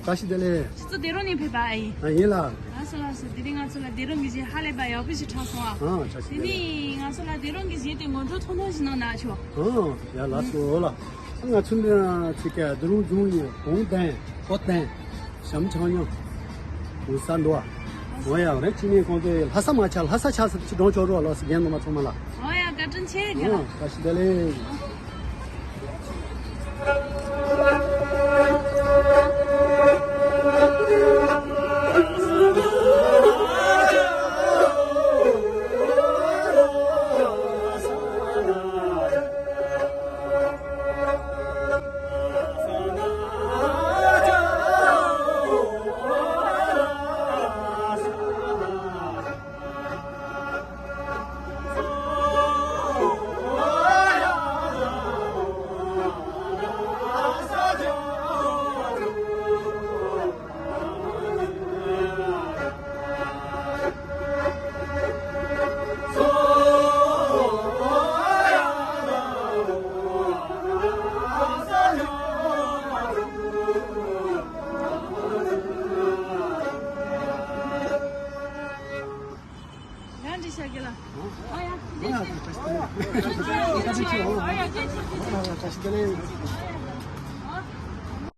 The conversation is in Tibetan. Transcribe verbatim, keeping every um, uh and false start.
བཀྲ་ཤིས་བདེ་ལེགས། ཁྱེད་ཚོ་སྡེ་རོང་ནས་ཕེབས་པ་ཨེ་ཡིན། ཨ་ཡིན་ལ། ལགས་སོ་ལགས་སོ། དེ་རིང་ང་ཚོ་ལ་སྡེ་རོང་གི་གཞས་ཧ་ལས་པ་ཡག་པོ་ཞིག་གྲགས་སོང་ཨ། ཨ་བཀྲ་ཤིས་དེ་བདེ་ལེགས། ནས་ང་ཚོ་ལ་སྡེ་རོང་གི་གཞས་དེ་ངོ་སྤྲོད་ཐུང་ཐུང་ཞིག་གནང་ན་ཆོག་ཨ་ཡ་ལགས་སོ་ལ། ང་ཚོ་འདི་ཚིག་ག་སྡེ་རོང་རྫོང་ཡིན། གོང་ལྡན། ཕོ་བསྟན། བྱམས་ཆང་ཉང་། འོ་ས་འགྲོ་ཨ། འོ་ཡ་རེད། ཅི་ནས་གོང་དེ་ལྷ་ས་མ་ཆགས། ལྷ་ས་ཆགས་ས་ཅི་འགྲོ་ཆོག་རོགས། ལགས་སོ། རྒན་ནང་མ་ཚང་མ་ལ། འོ་ཡ་བཀའ་དྲིན་ཆེ་ཁྱེད་ལ། ཨ་བཀྲ་ཤིས་བདེ་ལེགས། ཡང་འདྲི་བྱ་རྒན་ལགས། ཨ་ཡ། ཨ་ཡ། ཨ་ཡ། ཨ་ཡ།